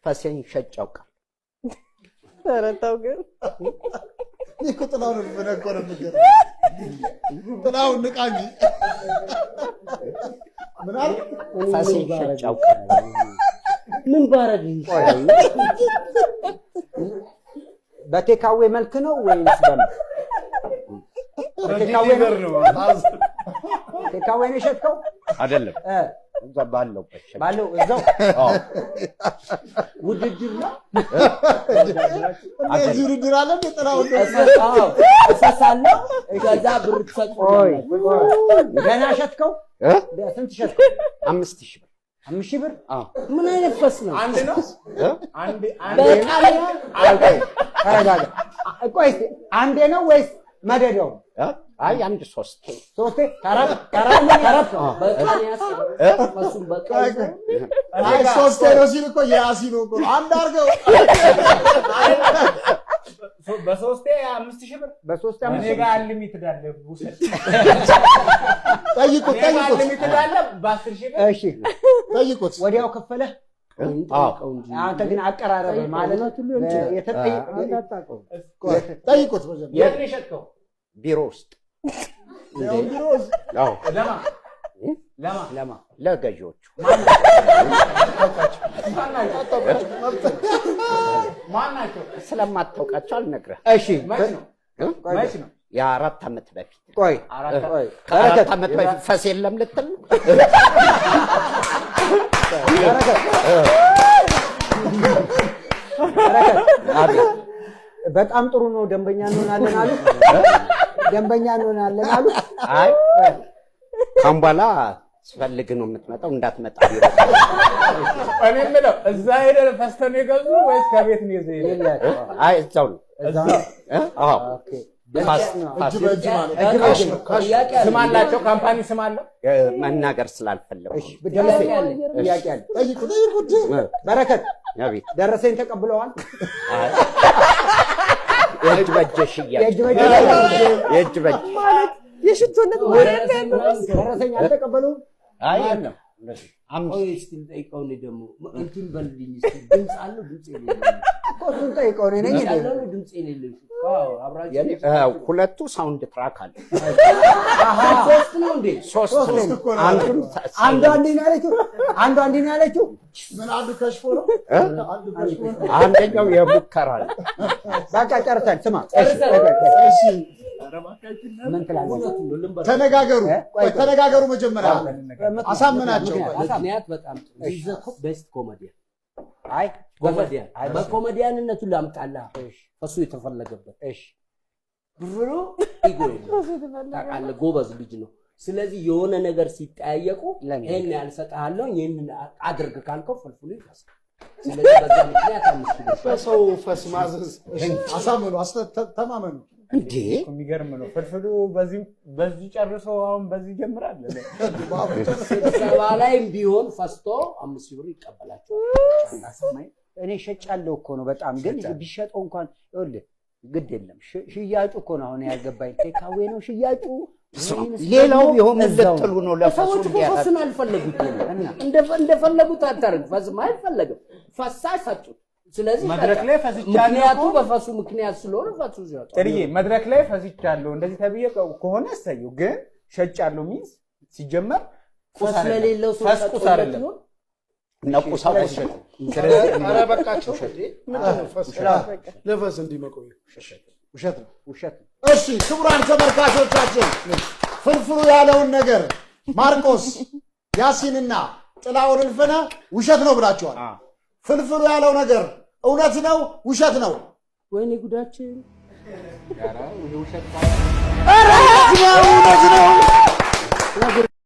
ፈሴን ሸጬ አውቃለሁ። ኧረ ተው ግን። እኔ እኮ ጥላሁን እልፍነህ እኮ ነው የምገርመው። ጥላሁን ንቃ እንጂ። ምን አልክ? ፈሴን ሸጬ አውቃለሁ። ምን ባረግ ይሻላል? በ takeaway መልክ ነው ወይስ በምን? በ takeaway ነው? Takeaway ነው የሸጥከው? አይደለም፣ እዛ ባለውበት ሸጬ። ባለው እዛው? አዎ። ውድድር ነው። እንደዚህ ውድድር አለ እንዴ? ጥላሁን? አዎ፣ እፈሳለሁ። ከዛ ብር ቆይ ትሰጡኛላችሁ። ቆይ፣ ገና ሸጥከው? እ? ስንት ሸጥከው? 5,000 ብር። 5,000 ብር? አዎ። ምን አይነት ፈስ ነው? አንድ ነው። እ? አንድ አንድ። በጣም። ቆይ፣ ተረጋጋ። ቆይ እስኪ፣ አንዴ ነው ወይስ መደዳው? እ? አይ፣ አንድ ሶስቴ። ሶስቴ ተረፍ ተረፍ ተረፍ። በቃ ያስ እ? ፈሱን በቃ ይዘው። አይ፣ ሶስቴ ነው ሲል እኮ የያሲኖ እኮ ነው። አንድ አድርገው። በሶስቴ 5,000 ብር። በሶስቴ እኔ 5,000። ጋር unlimited አለ፣ ውሰድ። ጠይቁት። እኔ ጋር ጠይቁት። Unlimited አለ በ10,000 ብር። እሺ። ጠይቁት። ወዲያው ከፈለህ? አዎ። አንተ ግን አቀራረብ ማለት እውነቱን ሊሆን ይችላል። የተጠየቀ ጠይቁት መጀመሪያ። የት ነው የሸጥከው? ቢሮ ውስጥ። ያው ቢሮ ውስጥ። አዎ። ለማ ለማ? ለማ? ለገዢዎቹ። ማን ናቸው? ስለማታውቃቸው አልነግርህም። እሺ። መች ነው? እ? መች ነው? የ4 ዓመት በፊት። ቆይ። አራት ቆይ። ከ4 ዓመት በፊት ፈስ የለም ልትል ነው? በረከት፣ በረከት። አቤት። በጣም ጥሩ ነው። ደንበኛ እንሆናለን አሉ። ደንበኛ እንሆናለን አሉ። አይ፣ ካሁን በኋላ ስፈልግ ነው የምትመጣው፣ እንዳትመጣ ቢሮ። እኔ የምለው እዛ ሄደህ ፈስተህ ነው የገዙ ወይስ ከቤት ነው ይዘህ ሄደህ? አይ፣ እዛው ነው። እዛው ነው። እ? አዎ። Okay። ፋስ እጅ በእጅ ማለት ነው። እጅ በእጅ ነው። ጥያቄ አለ። ስም አላቸው? Company ስም አለው? መናገር ስላልፈለጉ። እሺ፣ ደረሰኝ፣ ጥያቄ አለ። ጠይቁ፣ ጠይቁት። በረከት። አቤት። ደረሰኝ ተቀብለዋል? አይ፣ የእጅ በእጅ ሽያጭ። የእጅ በእጅ። የእጅ በእጅ። ማለት የሽቶነት ማለት ደረሰኝ አልተቀበሉም? አይ፣ የለም። አምስት ቆይ እስኪ ልጠይቀው። እኔ ደግሞ እንትን በልልኝ እስኪ፣ ድምፅ አለው ድምፅ የሌለው? እኮ እሱን ጠይቀው፣ እኔ ነኝ ድምፅ እንዴ? ያለው ነው ድምፅ የሌለው? አዎ፣ አብራችሁ። ሁለቱ sound track አለ። ሶስት ነው እንዴ? ሶስት ሶስት ነው። ነው። እኮ ነው። አንዱን አንዷ እንዲህ ነው ያለችው። አንዷ እንዲህ ነው ያለችው። ምን፣ አንዱ ከሽፎ ነው? እ? አንዱ ከሽፎ ነው። አንደኛው የሙከራ ነው። በቃ ጨርሰን። ስማ። እሺ። ምን ትላለህ? እውነቱን ነው ልንበር። ተነጋገሩ። እ? ቆይ፣ ቆይ፣ ተነጋገሩ። መጀመሪያ አሳምናቸው። ምክንያት በጣም ጥሩ። Best comedian። አይ። ኮሜዲያን። አይ፣ በኮሜዲያንነቱ ላምጣላ እሺ። እሱ የተፈለገበት እሺ። ብሩ ego የለውም ታውቃለህ፣ ጎበዝ ልጅ ነው። ስለዚህ የሆነ ነገር ሲጠያየቁ ለኔ ይሄን ያህል እሰጥሃለሁ፣ ይሄንን አድርግ ካልከው ፍልፍሉ ይፈሳል። ስለዚህ በዛ ምክንያት 5,000 ብር። በሰው ፈስ ማዘዝ። አሳምኑ፣ ተማመኑ። እንዴ! የሚገርም ነው። ፍልፍሉ በዚህ በዚህ ጨርሶ አሁን በዚህ ጀምራል። ስብሰባ ላይም ቢሆን ፈስቶ 5,000 ብር ይቀበላቸዋል። እኔ ሸጫለሁ እኮ ነው። በጣም ግን ቢሸጠው እንኳን ይኸውልህ ግድ የለም። ሽያጩ እኮ ነው አሁን ያልገባኝ። Takeaway ነው ሽያጩ ወይንስ ሌላው ደግሞ ቢሆን ምን እዛው ልትሉ ነው? ለፈሱ ሰዎች እኮ እንዲያደርግ ፈስን አልፈለጉትም። እንደፈለጉት አታርግ። ፈስም አይፈለግም። ፈሳሽ ሰጡት። ስለዚህ መድረክ ላይ ፈስቻለሁ ምክንያቱ እኮ። በፈሱ ምክንያት ስለሆነ ፈሱ ሲወጣ ጥርዬ፣ መድረክ ላይ ፈስቻለሁ እንደዚህ ተብዬ ከሆነ እሰየው። ግን ሸጫለሁ means ሲጀመር ቁስ ፈስ አይደለም። ለሌለው ሰው ፈስ ቁስ ሰጥቶለት አይደለም። ይሆን? እነ ቁሳቁስ ስለዚህ ኧረ በቃቸው እንዴ! ምንድን ነው ፈስ ለፈስ እንዲህ መቆየት? ውሸት ነው። ውሸት ነው። እሺ፣ ክቡራን ተመልካቾቻችን፣ ፍልፍሉ ያለውን ነገር ማርቆስ ያሲንና ጥላሁን እልፍነህ ውሸት ነው ብላችኋል። ፍልፍሉ ያለው ነገር እውነት ነው ውሸት ነው? ወይኔ ጉዳችን! እውነት ነው፣ እውነት ነው።